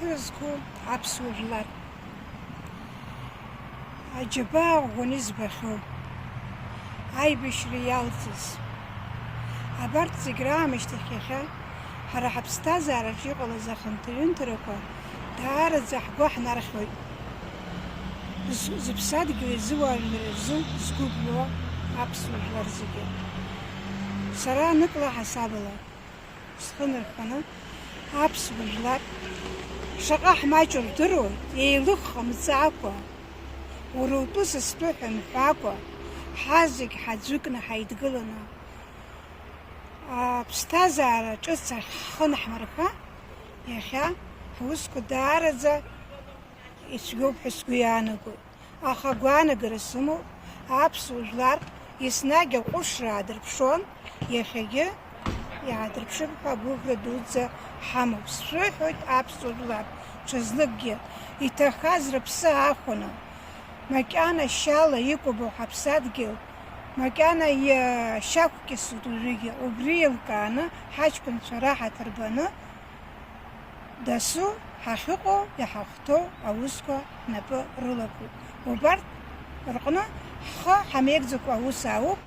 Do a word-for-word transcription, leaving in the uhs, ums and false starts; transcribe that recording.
Зқәу аԥсуа жәлар. Аџьабаа ӷәӷәаны избахьоу, аибашьра иалҵыз, абарҭ зегь раамышьҭахь иахьа ҳара ҳаԥсҭазаараҿы иҟалаз ахынҭаҩынҭарақәа даараӡа ҳгәы ҳнархьуеит. З-, зыԥсадгьыл изы уаажәлар рзы згәы бҩуа аԥсуа жәлар зегьы. Сара анык лаҳасабала схы нарханы, аԥсуа жәлар шаҟа ҳмаҷу рдыруеит, еилых ҟамҵакәа, уара утәы са стәы ҳәа мҳәакәа, ҳазегь ҳаӡәыкны ҳаидгыланы, аԥсҭазаара ҿыц ахь ҳхы анҳмырха, иахьа ҳусқәа даараӡа ицәгьоуп ҳәа сгәы иаанагоит. Аха агәаанагара сымоуп, аԥсуа жәлар еснагь аҟәышра аадырԥшуан, иахьагьы иаадырԥшып ҳәа агәыӷра дуӡӡа ҳамоуп. Сшәыҳәоит, аԥсуа жәлар, ҽазныкгьы иҭахаз рыԥсы аахәаны, макьана шьала икәабо ҳаԥсадгьыл, макьана иашьақәкьысуеит уажәыгьы, убри еилкааны ҳаҷкәынцәа раҳаҭыр баны, дасу ҳахьыҟоу, иҳахәҭоу аусқәа ҳнапы рылакуп. Убарҭ рҟны ҳхы ҳамеигӡакәа аус аауп.